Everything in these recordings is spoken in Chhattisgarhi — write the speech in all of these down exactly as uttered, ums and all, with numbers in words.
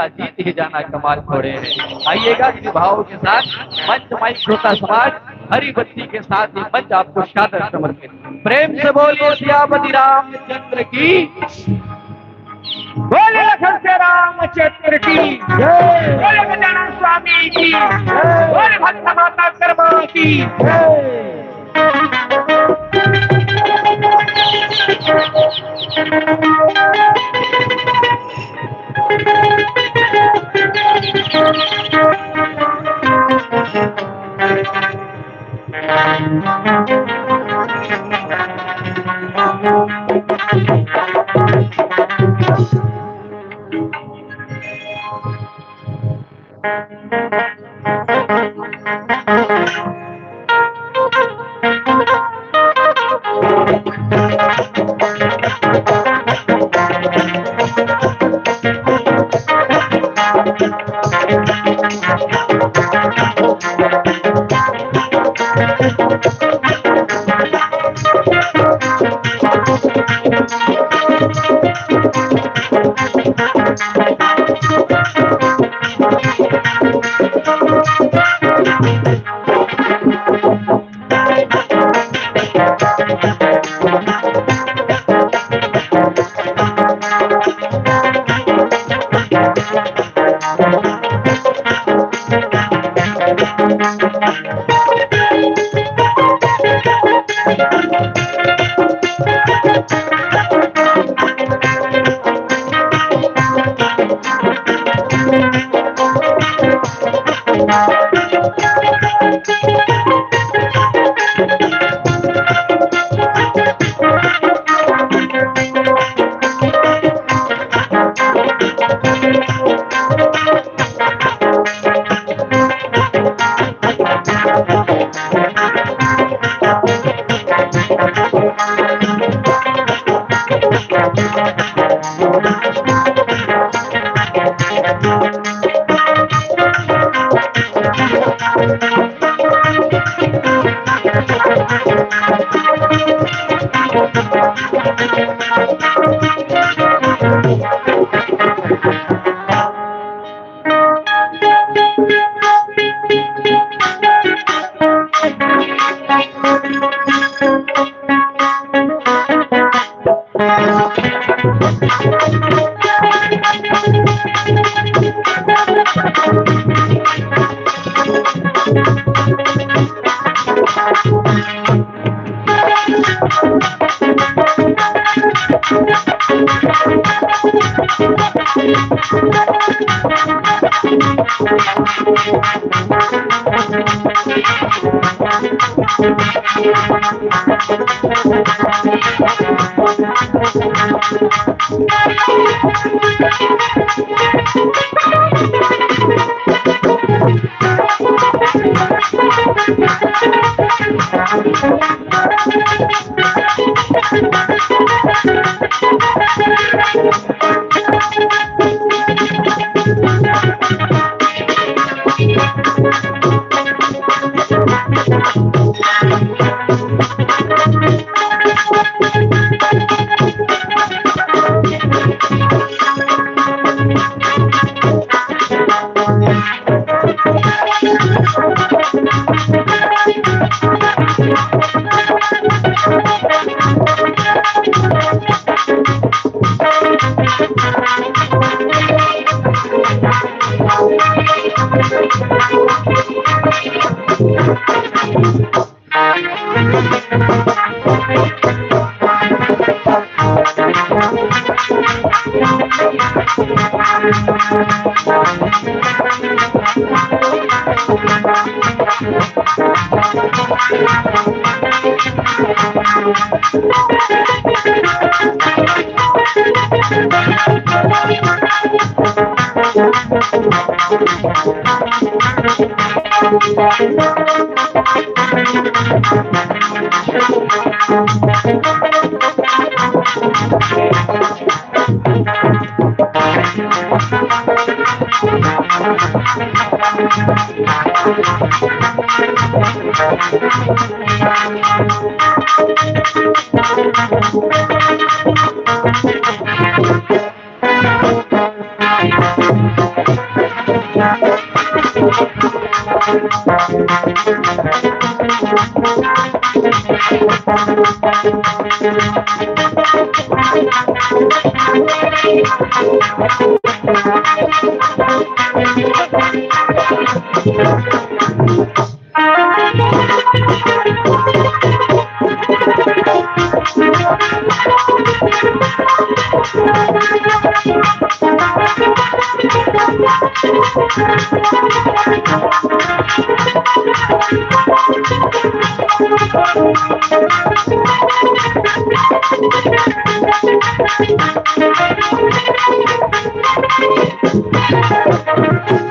जीत ही जाना कमाल थोड़े है। आइएगा, विभाव के साथ मंच माइक श्रोता समाज, हरी बत्ती के साथ ये मंच आपको सादर समर्पित। प्रेम से बोलिए सियापति रामचंद्र की, बोले लखन से रामचंद्र की, बोले गजानन स्वामी की, बोले भक्त माता कर्मा की।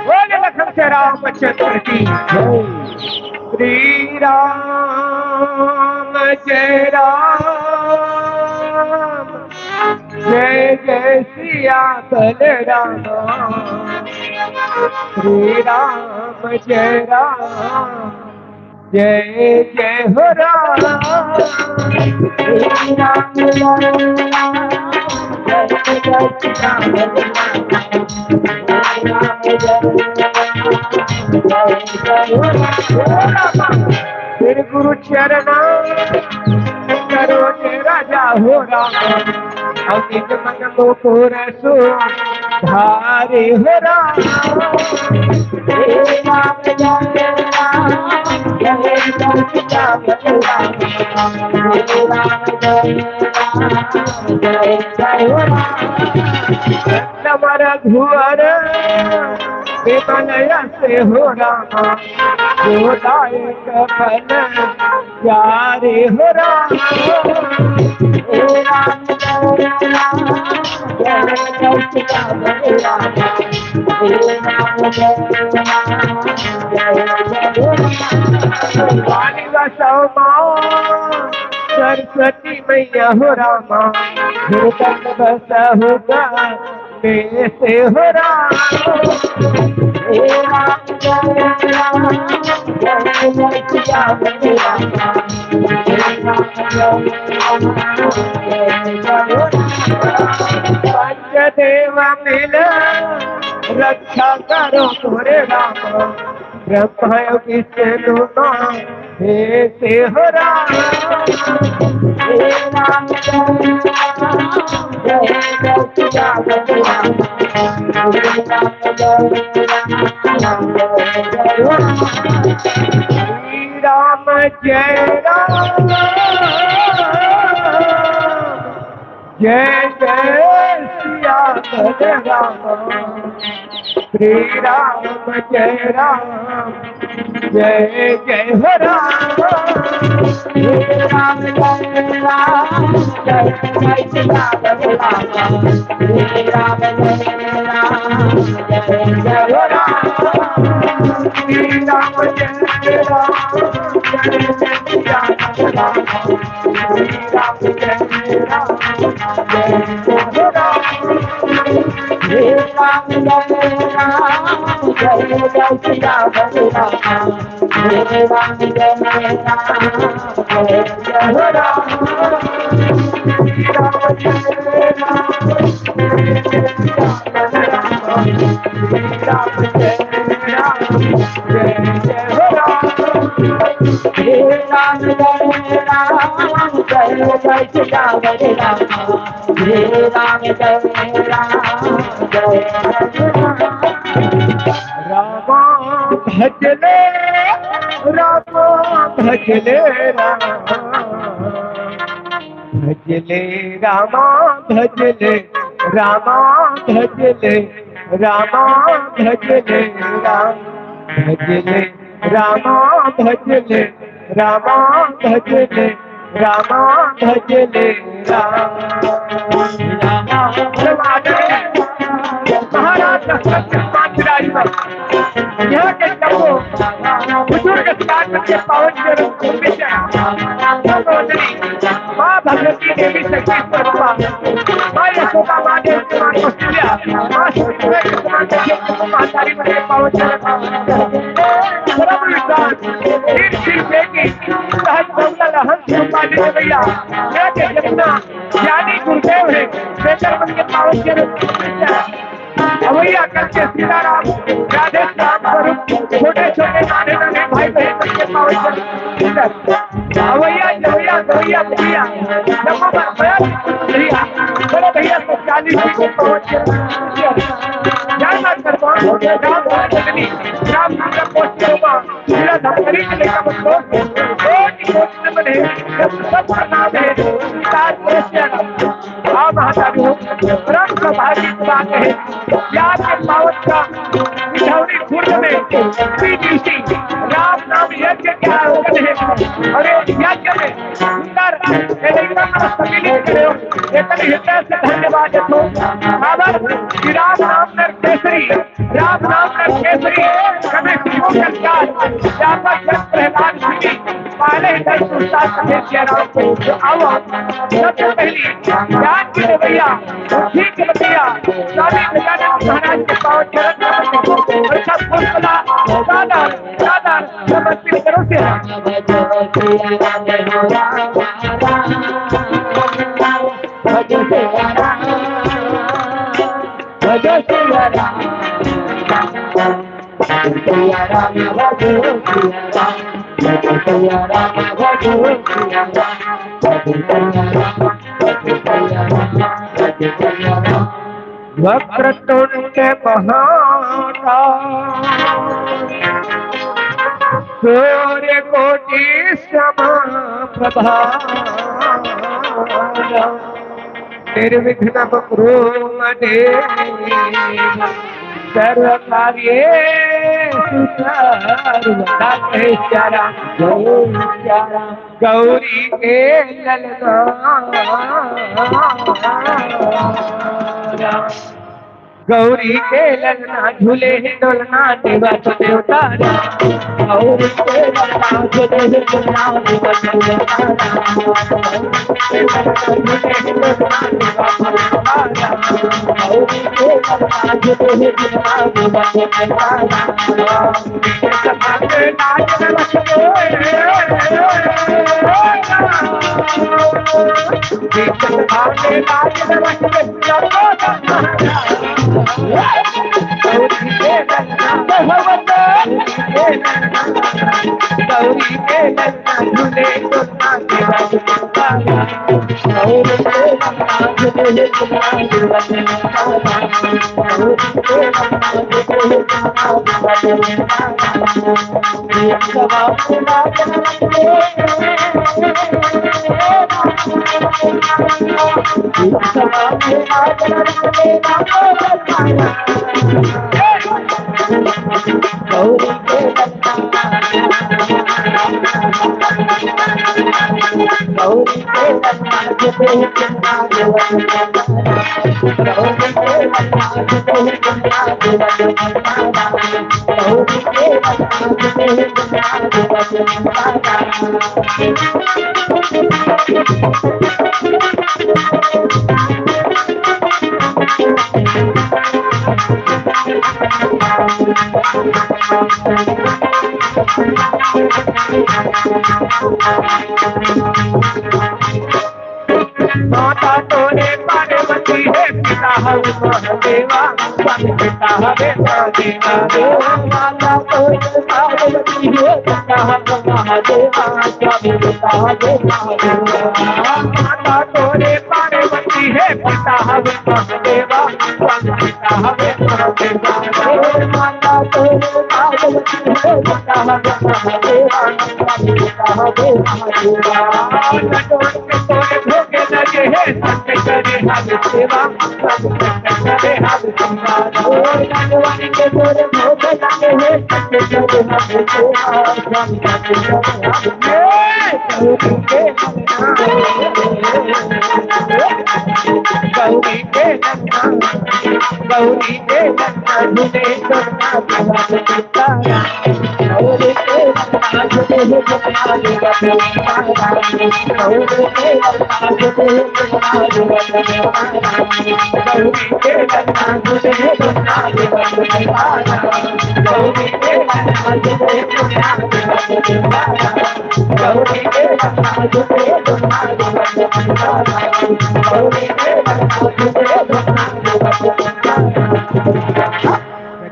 बोल लखन के रामचंद्र की जय। श्री राम जय राम, जय जय सिया बलराम। श्री राम जय राम, जय जय हो राम। श्री राम जय राम, जय जय सिया बलराम। श्री राम जय राम, जय जय हो राम। श्री गुरु चरणा करो के राजा हो राम, अमित मन मुकुर सुधारी हो राम। हे राम जय राम, जय जय राम, राम जय राम, जय जय राम। नमर धुअर विमल यश हो राम, जोदायक फल चारि हो राम। हे राम जय राम, जय जय सिया बलराम। हे राम जय राम, जय जय राम। पानी बरसाओ माँ सरस्वती मैया हो रामा, हृदय बसहु गा में से हो राम। हे राम जय राम, जय जय सिया बलराम। हे राम जय राम, जय जय हो राम। पंचदेव मिल रक्षा करो मोरे राम, ब्रह्मा विष्णु महेश हो राम। हे राम जय राम, जय जय सिया बलराम। हे राम जय राम, जय जय हो राम। श्री राम जय राम, जय जय सिया बलराम। श्री राम जय राम, जय जय हो राम। श्री राम जय राम, जय जय सिया बलराम। श्री राम जय राम, जय जय हो राम। श्री राम जय राम, जय जय सिया बलराम। श्री राम जय राम, जय जय हो राम। हे राम जय राम, जय जय सिया बलराम। हे राम जय राम, जय जय हो राम। श्री राम जय राम, जय जय सिया बलराम। श्री राम जय राम, जय जय हो राम। हे राम जय राम, जय जय सिया बलराम। हे राम जय राम, जय जय राम। रामा भजले, रामा भजले, राम भजले, रामा भजले, रामा भजले, रामा भजले, राम भजले, रामा भजले, रामा भजले, रामा भजले, राम। रामा भजले। महाराज दशरथ के पांच राजवर, यहाँ के जम्मो बुजुर्ग स्नान करके पावन के रूप में विचार। माँ भगवती देवी शक्ति स्वरूपा, माँ यशोदा, माँ देवकी, माँ कौशल्या, माँ सुमित्रा के समान करके महतारी बन के पावन के रूप में विचार। धर्म विकास, वीर श्री बेटी, सहज बहुला हंस रूपा देवी मैया, यहाँ के जितना ज्ञानी गुरुदेव है, बेहतर बन के पावन के रूप में विचार। अवैया करके सीताराम, राधे श्याम स्वरूप, छोटे छोटे नाने नाने अवैया जवैया गवैया भैया, जब वो बड़ा भैया, बड़े भैया को चालीस को पहुंच गया। जय माता राम, राम राम जगनी, राम राम पोस्ट के ऊपर, मेरा धमकरी के लेकर बच्चों, कोटि कोटि नमन है, सब प्रणाम है, साथ में आ महासाधु, परम सौभाग्य की बात है कि आपके पावन का बिछौनी खुर्द में पीडीसी राम नाम यज्ञ के आयोजन है। और ये यज्ञ में सुंदर कार्यक्रम सम्मिलित करे हो, इतने हृदय से धन्यवाद देतो। बाबा श्री राम नाम नर केसरी, राम नाम नर केसरी, कभी विष्णु कंकाल, व्यापक जन प्रहलाद जी, पहले ही दस पुरस्कार कहे जय राम को। अब सबसे पहले ज्ञान की नगरिया, बुद्धि की नगरिया, स्वामी विवेकानंद महाराज के पावन चरण कमल में और सब पुष्पला सादर, सादर समर्पित करो जय राम। वक्रतुंड महाकाय, सूर्य कोटि समप्रभा, निर्विघ्न कुरु मम देव, सर्व कार्येषु सर्वदा। जय श्री राम, जय श्री राम। गौरी के ललना, गौरी के ललना, झूले ही डोलना, देवा तो देवता राम। गौरी के ललना, झूले ही डोलना, देवा तो देवता राम। गौरी के ललना, झूले ही डोलना, देवा तो देवता राम। गौरी के ललना, झूले ही डोलना, देवा तो देवता राम। माता तोरे पार्वती हे, पिता हवे महादेवा, स्वामी पिता हवे महादेवा। माता तोरे पार्वती हे, पिता हवे महादेवा, स्वामी पिता हवे महादेवा। माता तोरे पार्वती हे, पिता हवे महादेवा, स्वामी पिता हवे महादेवा। माता तोरे पार्वती हे, पिता हवे महादेवा, स्वामी पिता हवे महादेवा। तोरे भोग लगे हे, सत्य करे हर सेवा।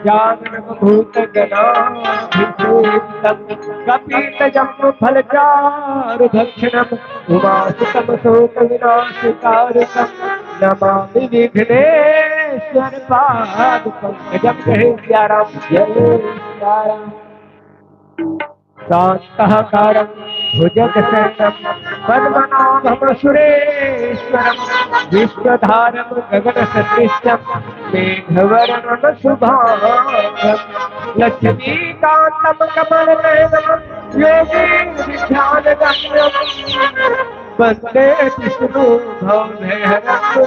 गजाननम भूतगणाभिषेवितम कपित जम्म फलचारु भक्षणम उमासुतम शोक विनाशकारकम नमामि विघ्नेश्वर पाद पंकजम। जय सिया राम, जय सिया राम। शांताकारं भुजगशयनं पद्मनाभं सुरेश्वरं विश्वधारं गगनसदृशं मेघवर्णं शुभांगं लक्ष्मीकांतं कमलनयनं योगीन्द्रध्यानगम्यं वंदे विष्णु भवभयहरं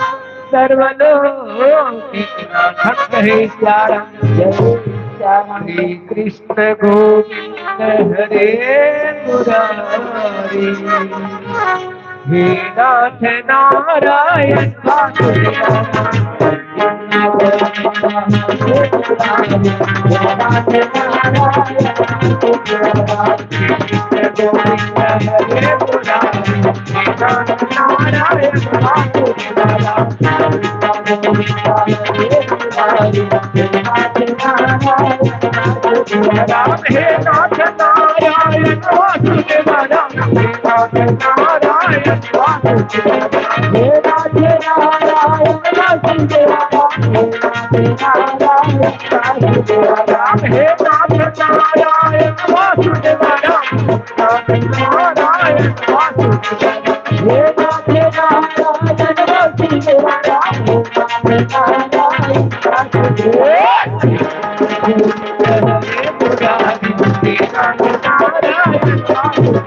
सर्वलोकनाथं। कहे सिया राम, जय सिया राम। श्री कृष्ण गोविंद हरे मुरारी, हे नाथ नारायण वासुदेव। राम हे नाथ नारायण वासुदेव राम। नारायण वासुदेव। हे नाथ नारायण वासुदेव। नारायण वासुदेव। हे नाथ नारायण वासुदेव। नारायण वासुदेव। हे नाथ नारायण वासुदेव।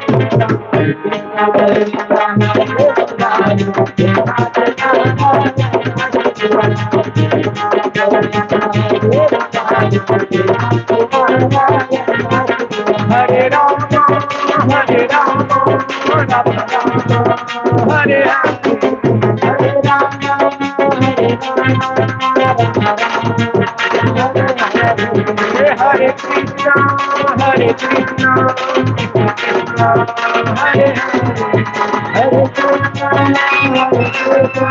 नारायण वासुदेव। हरे राम, हरे राम, राम राम, हरे हरे। हरे कृष्णा, हरे कृष्णा, कृष्णा कृष्णा, हरे हरे। हरे कृष्णा, हरे कृष्णा, कृष्णा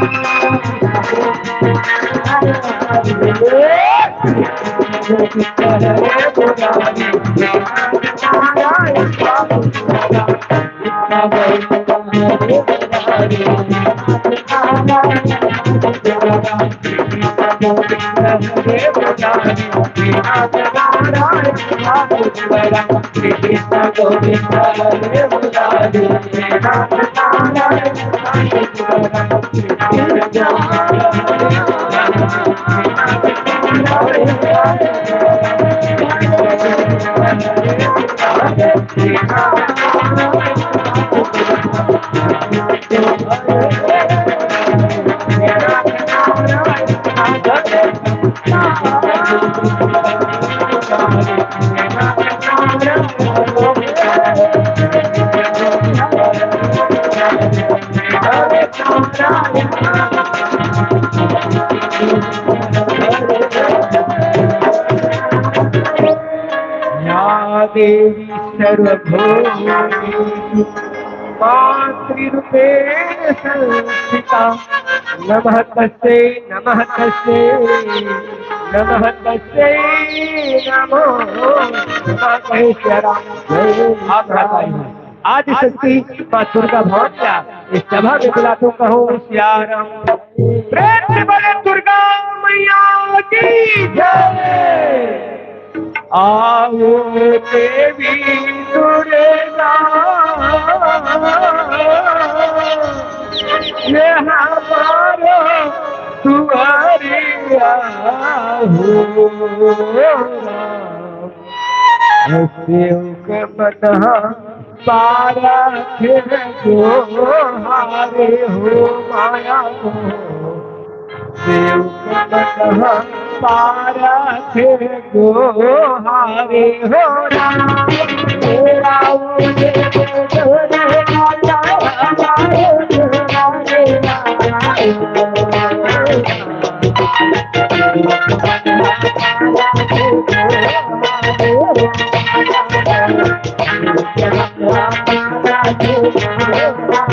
कृष्णा, हरे हरे। हरे मुरारी, नारायण बाबू। या देवी सर्वभूतेषु मातृरूपेण संस्थिता। नमः तस्यै, नमः तस्यै, नमः तस्यै नमो नमः। जय सिया राम, जय आप सिया राम। बताइए, आदि शक्ति माँ दुर्गा भवन का इस सभा में बुला तू कहूँ सिया राम। प्रेम से बोले दुर्गा मैया की जय। आओ देवी दुर्गा, ये हमारो दुआरिया हो राम। सेवक मनहा पारखे गोहारे हो माया हो। सेवक मनहा पारखे गोहारे हो राम। हे राम, हे गोरे माता हमारे दुआरे आओ।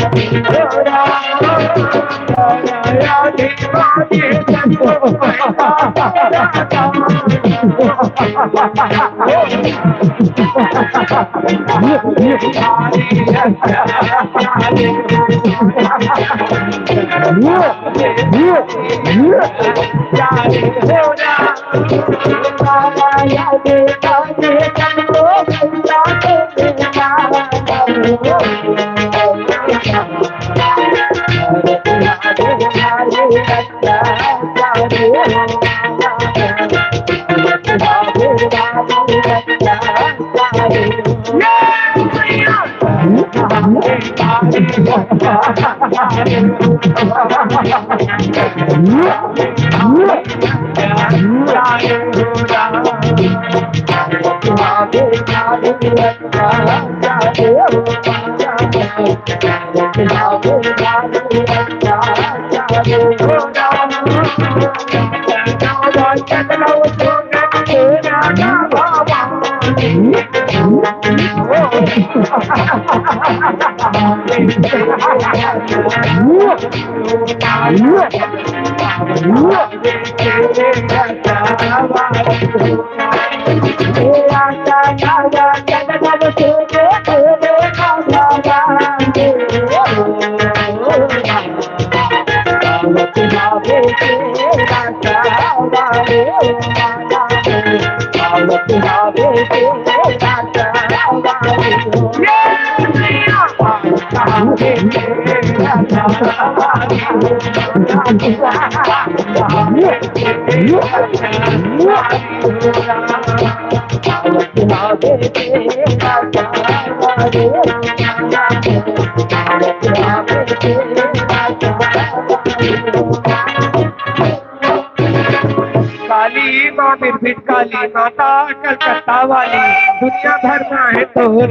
काली माँ बिरभिट काली माता कलकत्ता वाली, दुनिया भर में है तोर।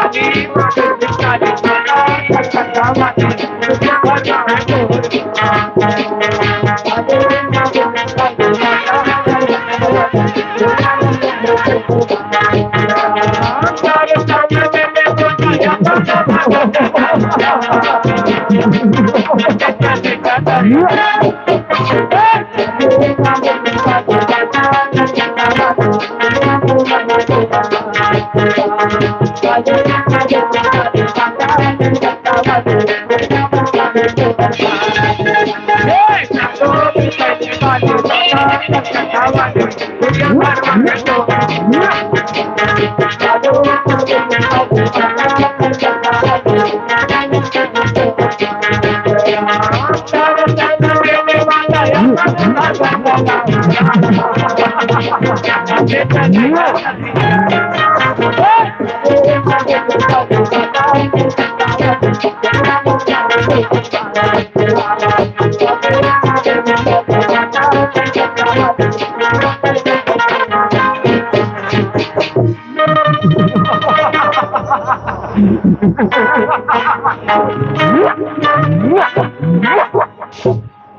काली माँ बिरभिट काली माता कलकत्ता वाली, दुनिया भर में है तोर।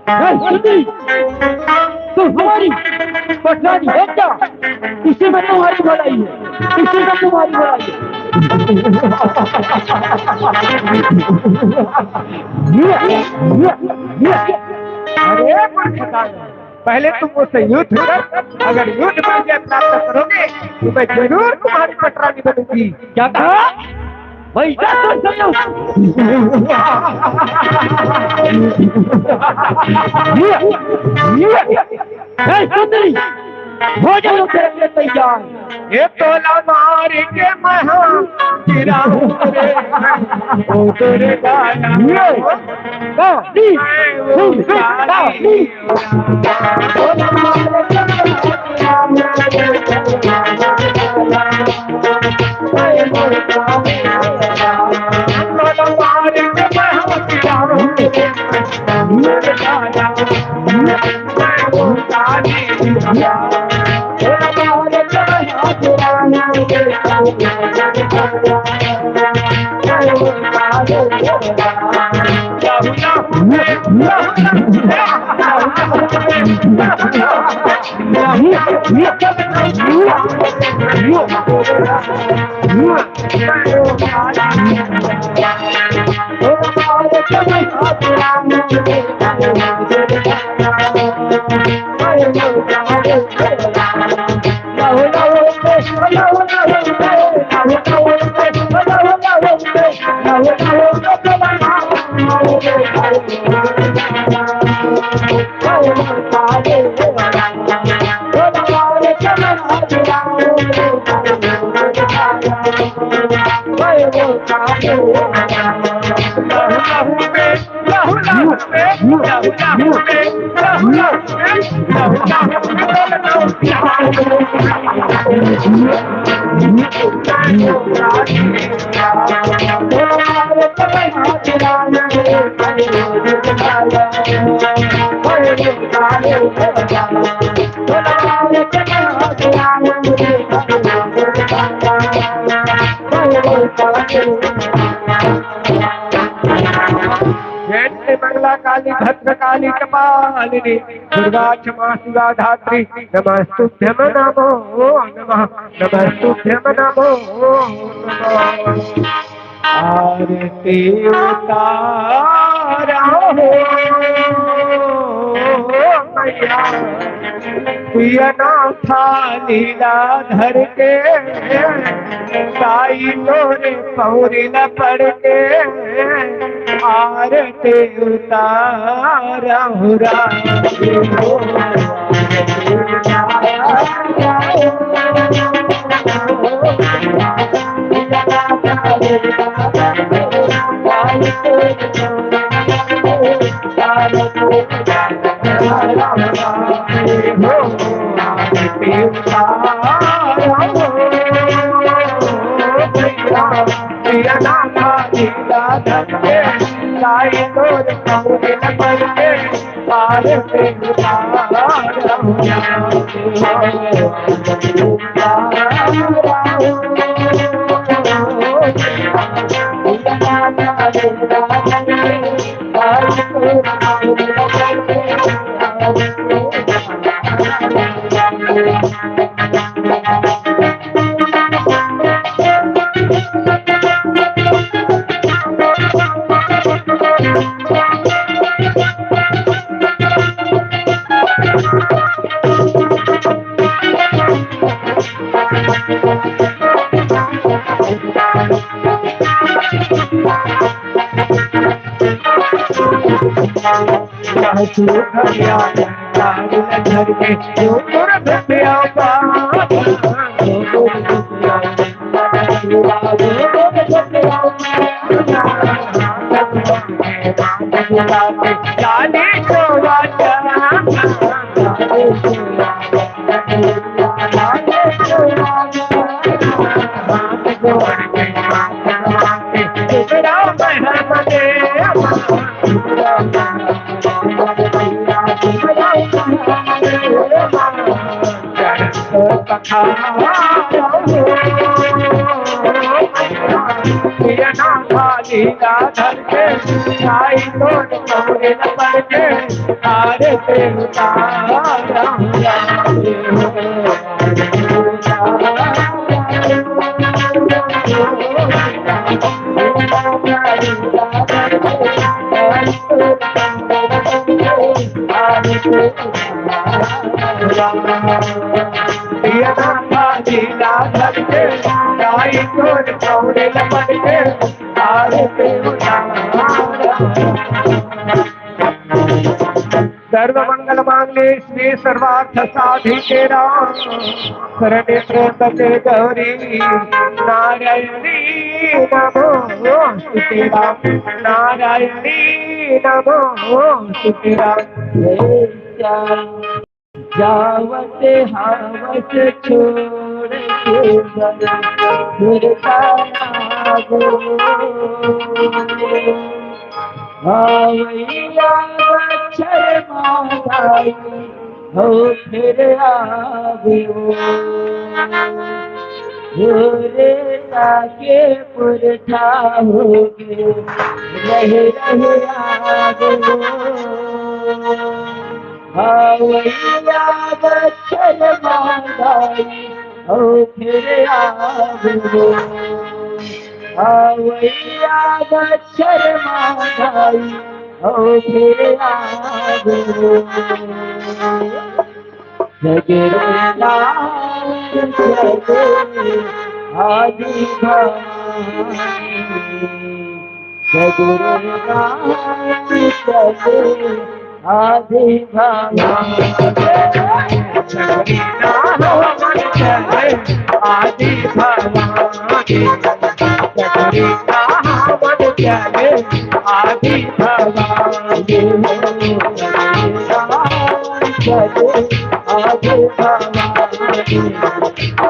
ए, सुंदरी, तुम हमारी पटरानी हो क्या? इसी में तुम्हारी भलाई है, इसी में तुम्हारी भलाई है। अरे मूर्ख काल, पहले तुम मुझसे युद्ध कर, अगर युद्ध में विजय प्राप्त करोगे तो मैं जरूर तुम्हारी पटरानी बनूंगी। क्या कहा? वही जा, सुन, सुन, सुन। ए, सुंदरी, हो जाओ तेरे लिए तैयार। ये तोला मार के महा गिरा रे, ओ दुर्गा। ये, काली, काली। जय मंगला काली भद्रकाली कपालिनी, दुर्गा क्षमा शिवा धात्री, नमस्तुभ्यं नमो नमः, नमस्तुभ्यं नमो नमः। आरती उतारा हो मैया, पिया ना थाली ला धर के, ताई तोरे पौरी ला पड़ के, आरती उतारा हो राम। सर्व मंगल मांगल्ये शिवे सर्वार्थ साधिके राम, शरणे त्र्यंबके गौरी नारायणी नमोस्तुते राम, नारायणी नमोस्तुते राम। जावत हावस छोड़ के बन फिरता नागो। आवैया मच्छर माधाई हो फिर आगो। भोरे ताके पुरखा होगे, रह रह आगो। अवइया बछर मांगाई, अउ फिर आगो। अवइया बछर मांगाई, अउ फिर आगो। सगरो नाम चले आदि भवानी, सगरो नाम चले आदि भवानी, सगरो नाम चले आदि भवानी। सगरी कहावत चले आदि भवानी हो, सगरी कहावत चले आदि भवानी।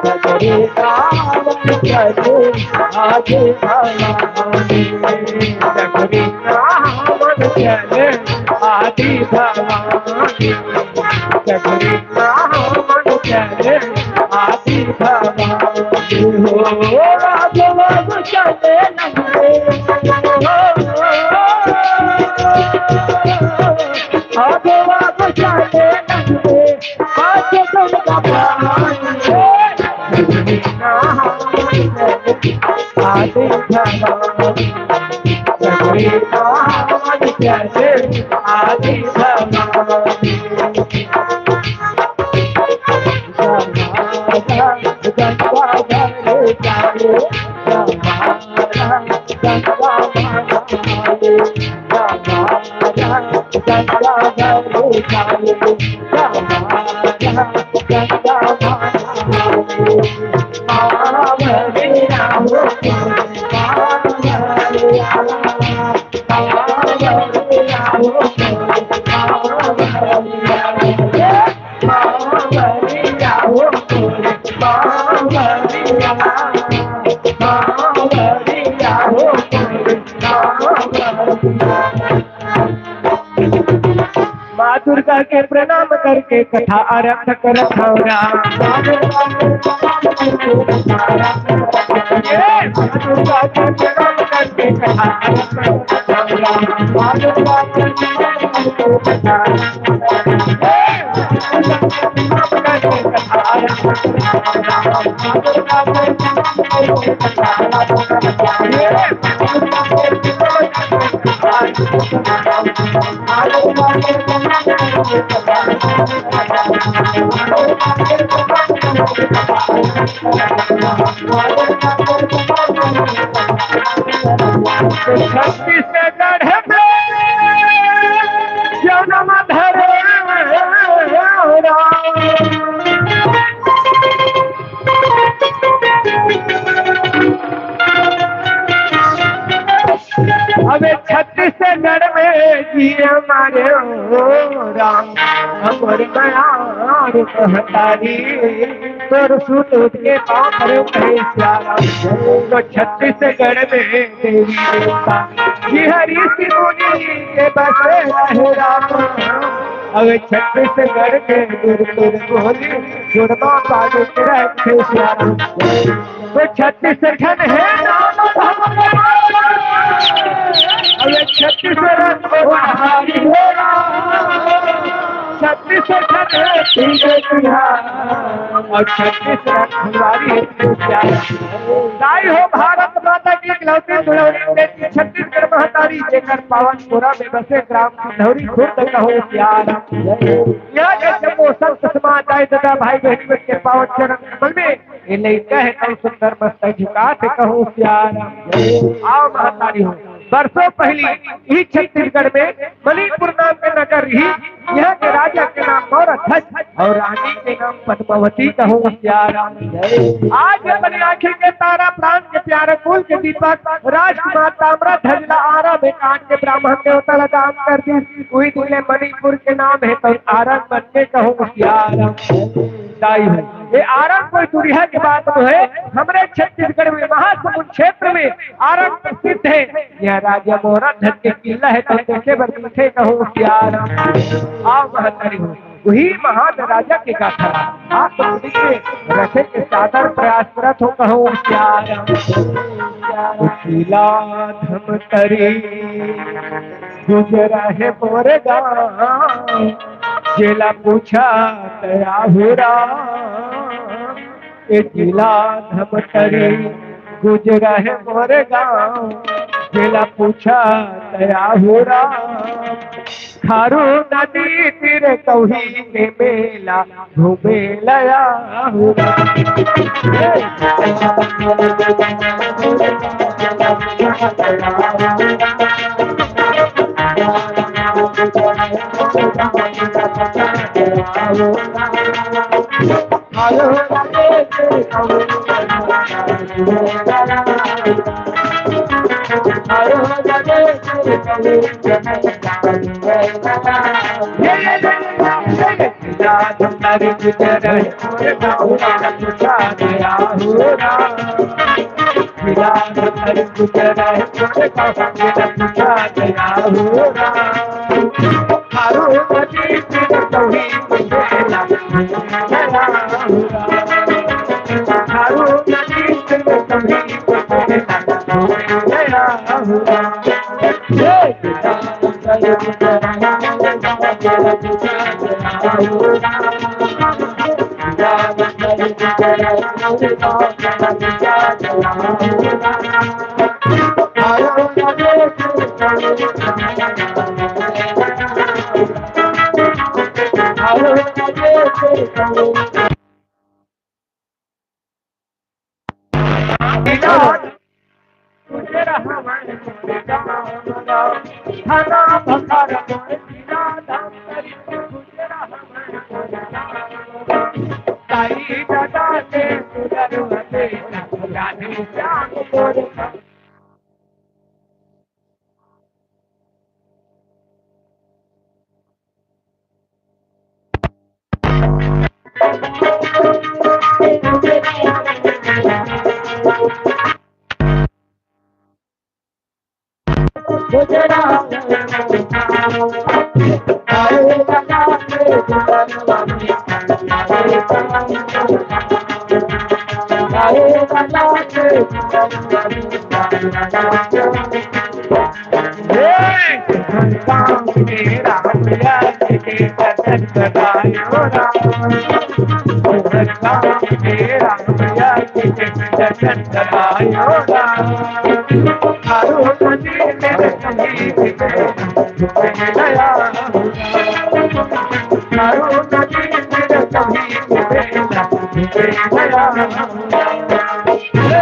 सगरी कहावत चले आदि भवानी, सगरी कहावत चले आदि भवानी। सगरी कहावत चले आदि भवानी हो, आजो बाजो चले नंगे। आजो बाजो चले नंगे, बाजो दुर्गा भवानी हो। सगरी कहावत चले आदि भवानी। सगरी कहावत चले आदि भवानी। गंगाधर जाए, गंगाधर जाए, गंगाधर जाए। माँ दुर्गा के प्रणाम करके कथा आरंभ करत हौं राम। ए, माँ दुर्गा के प्रणाम करके कथा आरंभ करत हौं राम। माँ दुर्गा के प्रणाम करके कथा आरंभ करत हौं राम। छत्तीसगढ़ में जन्म धरे राम। अबे छत्तीसगढ़ में जिए मारे हो राम, हमर मयार महतारी, तोर सुन उठ के पाँव परे कहे सिया राम। तो छत्तीसगढ़ में देवी देवता जी हरि ऋषि मुनि के बसे रहे राम। अबे छत्तीसगढ़ के दूर दूर बोली, सुरमा पालक रखे सिया राम। तो छत्तीस ठन हे नाम भगवान। अरे छत्तीस रंग वारी हो राम। छत्तीस ठन हे तीन तिहार। अउ छत्तीस रंग वारी हो राम। दाई हो भारत माता की इकलौती दुलौरी बेटी छत्तीसगढ़ महतारी, जेकर पावन पुरा में बसे ग्राम सिंधौरी खुर्द कहो सिया राम। यहाँ के जम्मो संत समाज, दाई ददा, भाई बहन के पावन चरण कमल में ये लइका हे तब सुंदर मस्तक झुका के कहूँ सिया राम। आओ महतारी हो, बरसों पहली इही छत्तीसगढ़ में मणिपुर नाम के नगर रही, यहाँ के राजा के नाम मौर्य ध्वज अउ रानी के नाम पद्मावती कहूँ सिया राम। आज अपने आँखी के तारा, प्राण के प्यारा, कुल के दीपक, राजकुमार ताम्रध्वज ला आरा में काट के ब्राह्मण देवता ला दान कर दिस। उही दिन ले मणिपुर के नाम हे तो आरा बन के कहूँ सिया राम। दाई हो, ये आरा कोई दुरिहा के बात नोहे, हमरे छत्तीसगढ़ में महासमुंद क्षेत्र में आरा प्रसिद्ध हे। यह राजा मौर्य ध्वज के किला हे तो देखे बर मिलथे कहूँ सिया राम। आओ महतारी हो, उही महान राजा के गाथा ला आप मन के रखे के सादर प्रयास करत हों। कहूँ, जिला धमतरी गुजरा हे मोर गाँव, जेला पूछा तया हुरा। ए जिला धमतरी गुजरा हे मोर गाँव, जेला पूछा तया हुरा। खारू नदी तीर कौही के मेला घूमे लया हुरा।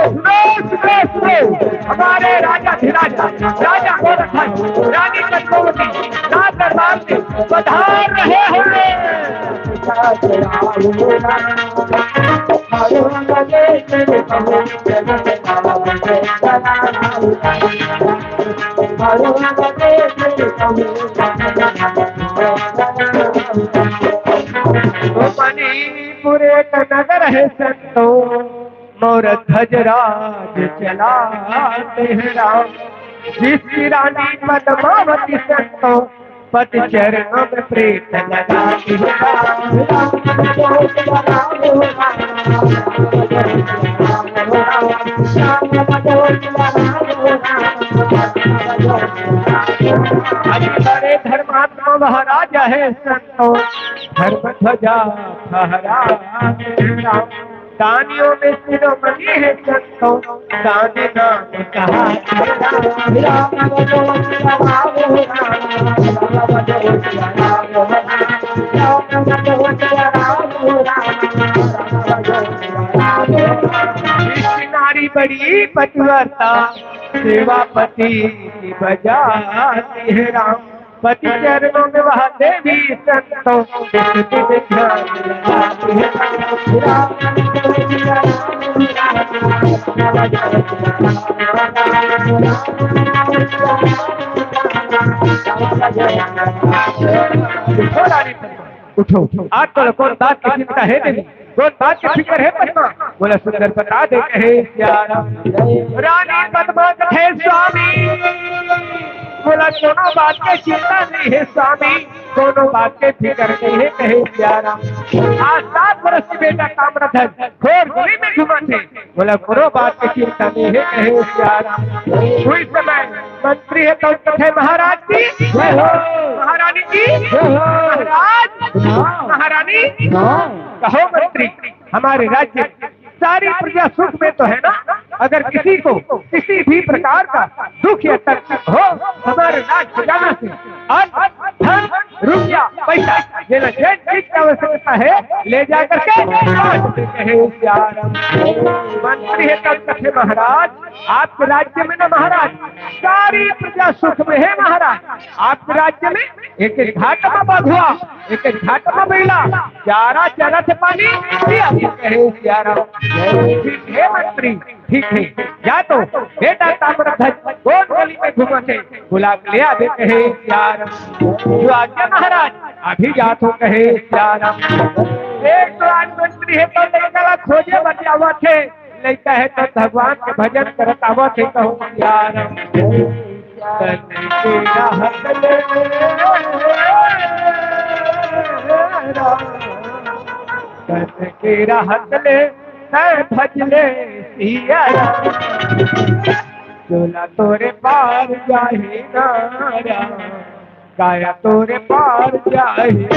सुनो, सुनो, सुनो, हमारे राजा धिराज, राजा गोरख, रानी पद्मावती राज दरबार में पधार रहे हैं। मणिपुर एक नगर है संतो, मोर ध्वजराज चलाते हैं राम। जिसकी रानी पद्मावती संतो, पति चरणों में प्रीत लगाती है राम। अति बड़े धर्मात्मा महाराज है संतो, धर्म ध्वजा फहराते हैं राम। दानियों में शिरोमणि है संतो, दानी नाम कहा। नारी बड़ी पतिव्रता, सेवा पति की बजाती है राम। पति चरणों में वह देवी संतों के स्तुति में ध्यान लगाती है। उठो, आज तो कौन बात की चिंता है देवी? कौन बात के फिकर है पद्मा? बोला सुंदर बता दे कहे प्यारा। रानी पद्मा कहे स्वामी, बोला कोनो बात के चिंता नहीं है स्वामी। कोनो बात के फिकर नइ हे, कहे सियाराम। आज सात बरस के बेटा ताम्रध्वज घोर गली में घूमत हे, बोला कोनो बात के चिंता नइ हे, कहे सियाराम। उही समय मंत्री हे त कथे, महाराज की जय हो। महारानी की जय हो। महाराज, हाँ। महारानी, हाँ। कहो मंत्री, हमारे राज्य में सारी प्रजा सुख में तो है ना? अगर किसी को किसी भी प्रकार का दुख या तकलीफ हो, हमारे राज्य जाने से अन्न, धन, रुपया, पैसा, ये ना, जिस चीज की आवश्यकता है, ले जा करके बांट दे, कहे सियाराम। मंत्री हे त कथे, महाराज, आपके राज्य में ना महाराज, सारी प्रजा सुख में है महाराज। आपके राज्य में एक एक घाट में बघवा, एक एक घाट में बइला, चारा चरथे, पानी पिया, कहे सियाराम। ठीक हे मंत्री, ठीक हे, जा तो बेटा ताम्रध्वज कोन गली में घूमत हे, बुला के ले आबे, कहे सियाराम। जो आज्ञा महाराज, अभी जात हों, कहे सियाराम। एक तो आज मंत्री हे त लइका ला खोजे बर जावत हे, लइका हे त भगवान के भजन करत आवत हे, कहूँ सियाराम। तन के रहत ले, तन के रहत ले, तै भज ले सियाराम। चोला तोरे पार जाही ना राम, काया तोरे पार जाही।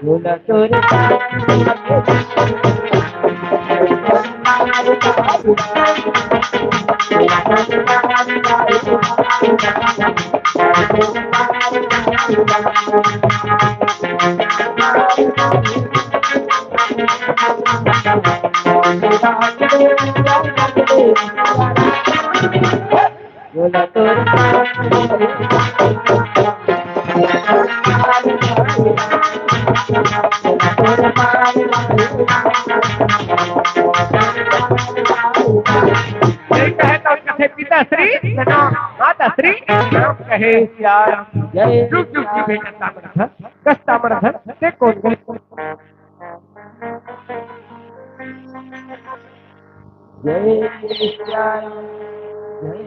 बोला तोरे बोला तोर कहे तो कथे पिता श्री प्रणाम, माता श्री प्रणाम कहे सियाराम। जय। जुग जुग जी बेटा ताम्रध्वज, कस ताम्रध्वज, ते कोन गली? जय सियाराम, जय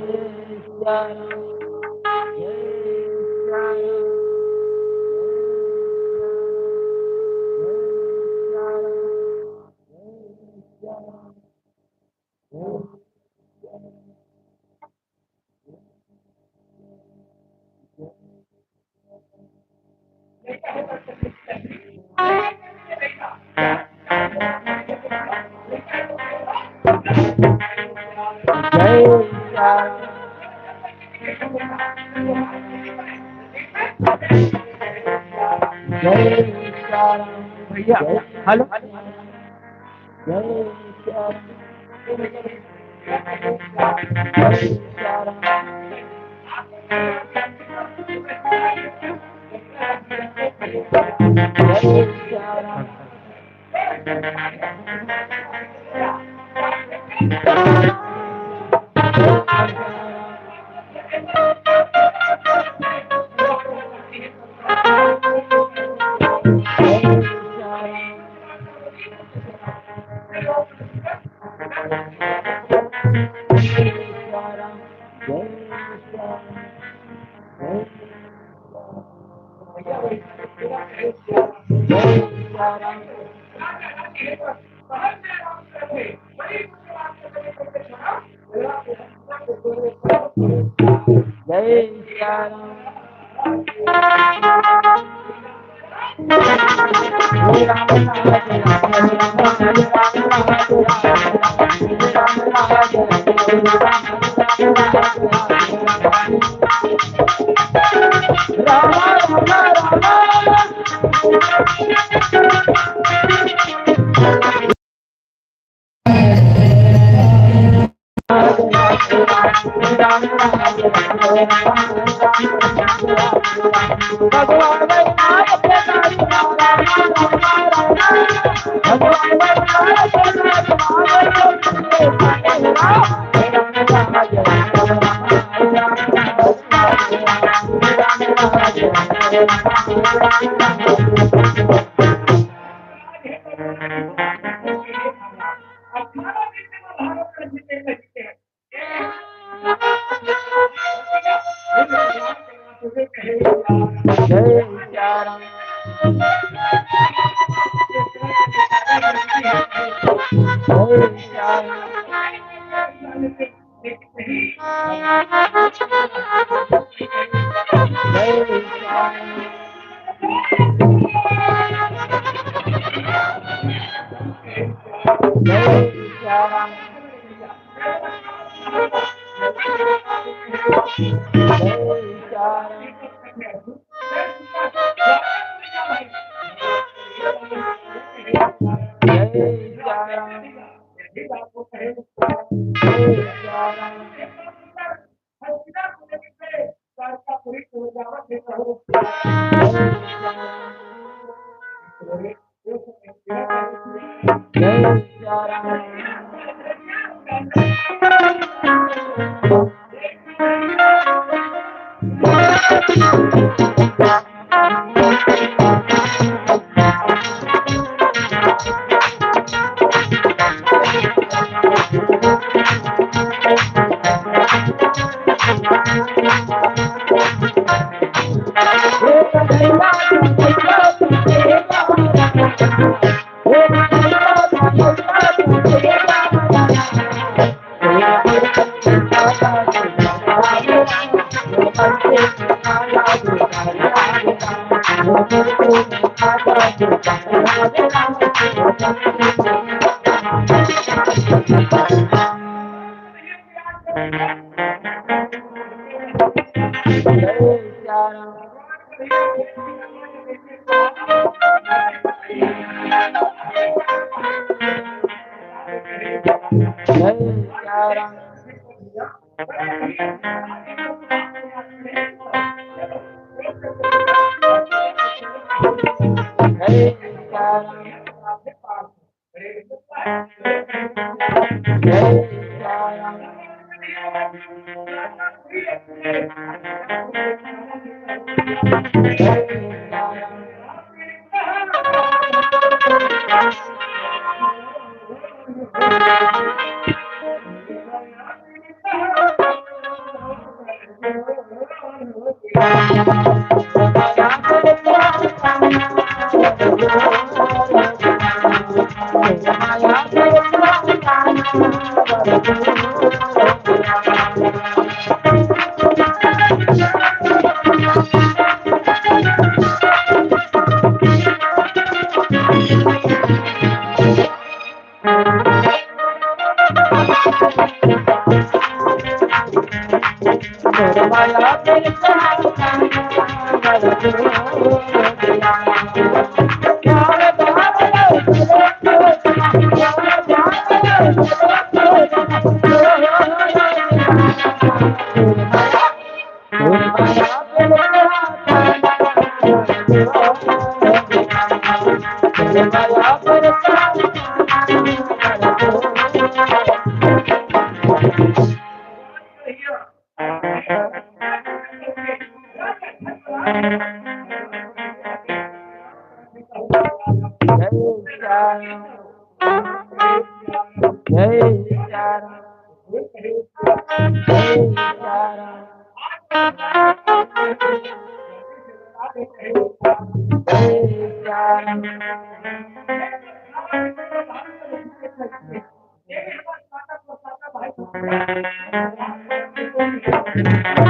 सियाराम, जय सियाराम, जय सियाराम, जय सियाराम, जय सियाराम। जय सियाराम। जय सियाराम। भैया, हेलो। जय सियाराम। जय सियाराम। जय सियाराम। जय सियाराम। जय सिया राम। जय सिया राम। जय सिया राम।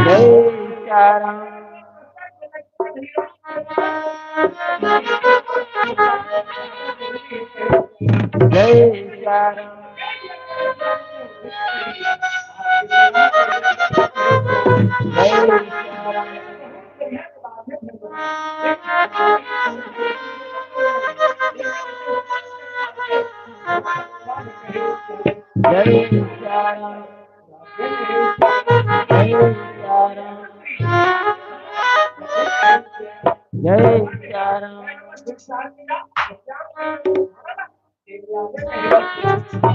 जय सिया राम। जय सिया राम। जय सिया राम।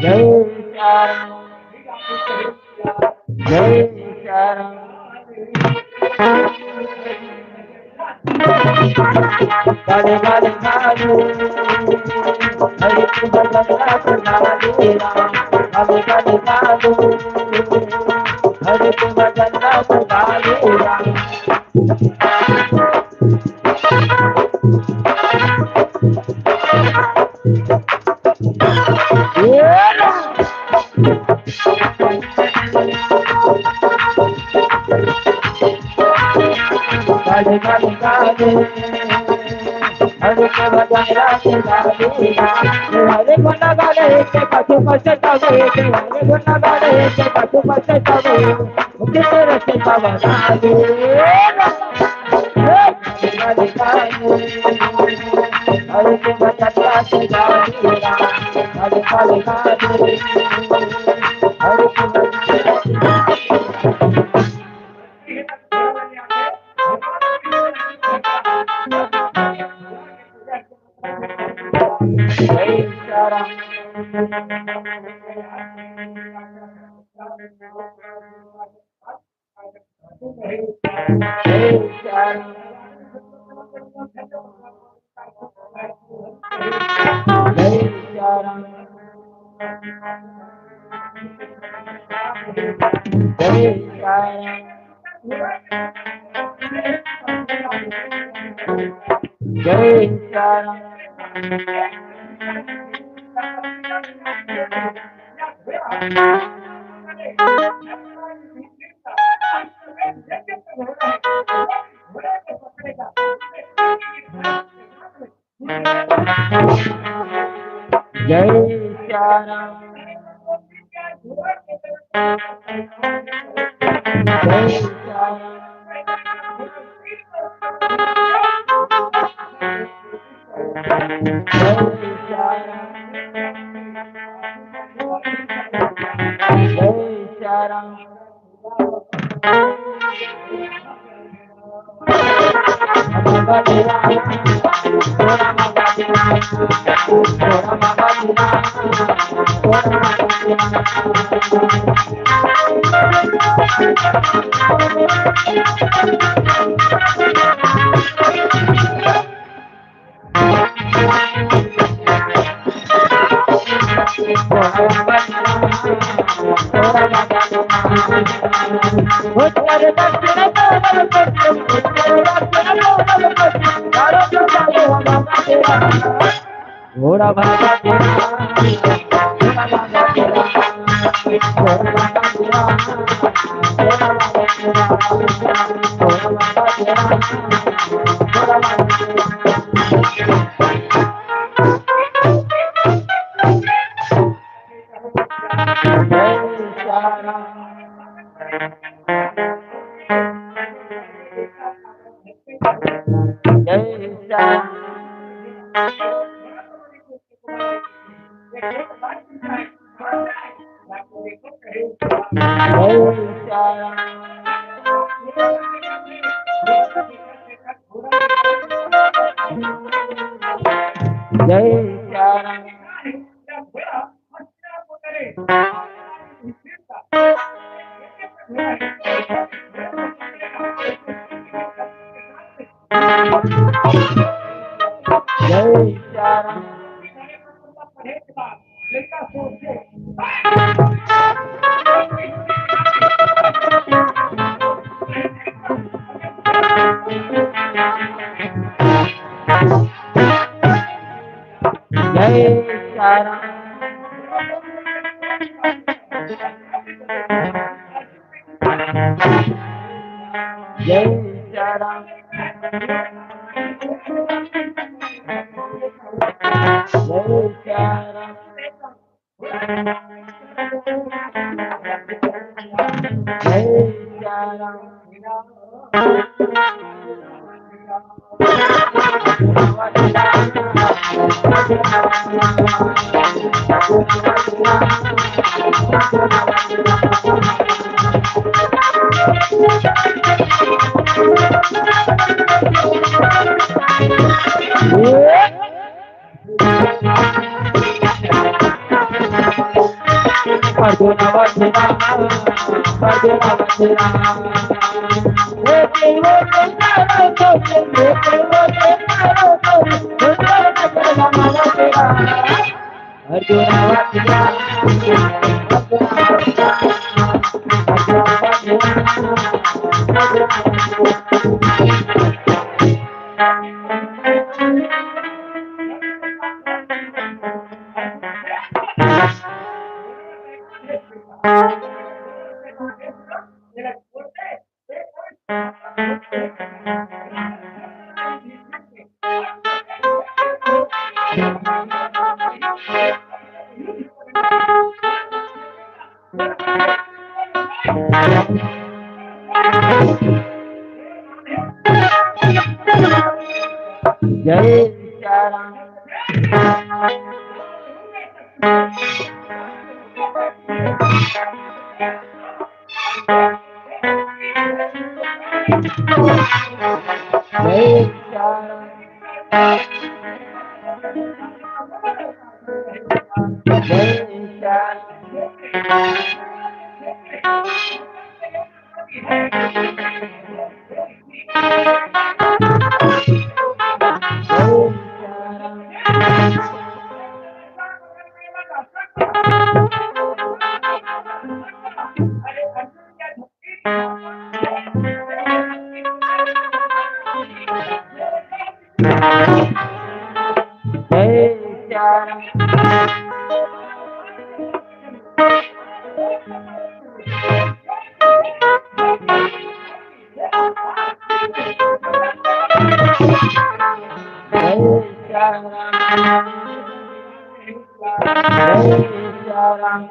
जय सिया राम। जय सिया राम। बड़े बड़े कालू, हरि के भजन रस डाले राम। बड़े बड़े कालू, हरि के भजन रस डाले राम। जय सिया राम। जय सिया राम। जय सिया राम। जय सिया राम। घोड़ा बाबा के नाम, घोड़ा बाबा के नाम, घोड़ा बाबा के नाम, घोड़ा बाबा के नाम, घोड़ा बाबा के नाम, घोड़ा बाबा के नाम। जय सिया राम। जय सिया राम। जय सिया राम। जय सिया राम। जय सिया राम। जय सिया राम। जय सिया राम। जय सिया राम। जय सिया राम। जय सिया राम। जय सिया राम। जय सिया राम। जय सिया राम। जय सिया राम। जय सिया राम।